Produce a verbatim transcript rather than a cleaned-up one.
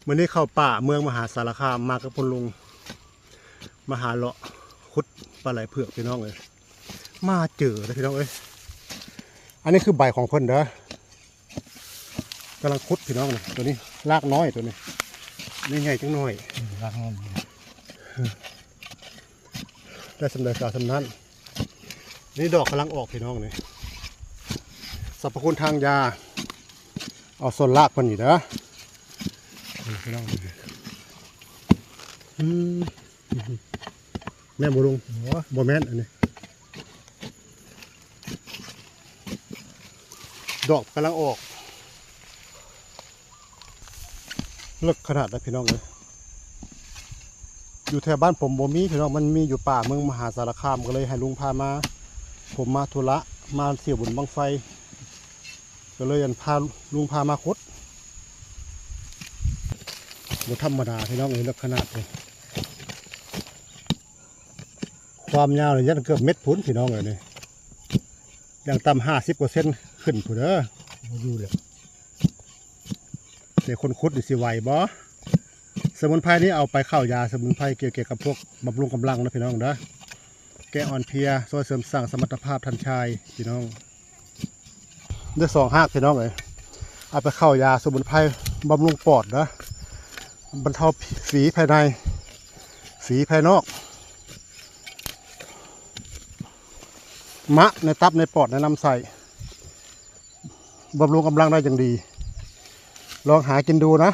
มื้อนี้เข้าป่าเมืองมหาสารคามมากับพ่อลุง มาหาเลาะขุดปลาไหลเผือกพี่น้องเอ้ย มาเจอแล้วพี่น้องเอ้ย อันนี้คือใบของเพิ่นเด้อ กำลังขุดพี่น้องนี่ ตัวนี้รากน้อยตัวนี้ นี่ใหญ่จังหน่อย อืมรากน้อย ได้สำเร็จสาวสำนั้น นี่ดอกกำลังออกพี่น้องนี่ สรรพคุณทางยา เอาส่วนรากมันอยู่เด้อนี่พี่น้อง อืม แม่นบ่ลุง หัว บ่แม่นอันนี้ ดอกกำลังออก เลิกขนาดนะพี่น้องเลย อยู่แถวบ้านผมบ่มีพี่น้อง มันมีอยู่ป่าเมืองมหาสารคาม ก็เลยให้ลุงพามา ผมมาธุระ มาเที่ยวบุญบั้งไฟ ก็เลยอันพาลุงพามาขุด บ่ธรรมดาพี่น้องเอ้ย เลิกขนาดเลย ความยาวเนี่ยยันเกือบเมตรพุ้นพี่น้องเอ้ยนี่ อย่างต่ำห้าสิบกว่าเซนขึ้นพุ้นเด้อ บ่อยู่เลย แต่คนขุดนี่สิไหวบ่ สมุนไพรนี่เอาไปเข้ายาสมุนไพรเกี่ยวกับพวกบำรุงกำลังนะพี่น้องเด้อ แก้อ่อนเพลีย ช่วยเสริมสร้างสมรรถภาพท่านชายพี่น้อง ได้สองหากพี่น้องเอ้ย เอาไปเข้ายาสมุนไพรบำรุงปอดนะ บรรเทาฝีภายใน ฝีภายนอก มะในตับในปอดในลำไส้ บำรุงกำลังได้อย่างดี ลองหากินดูนะ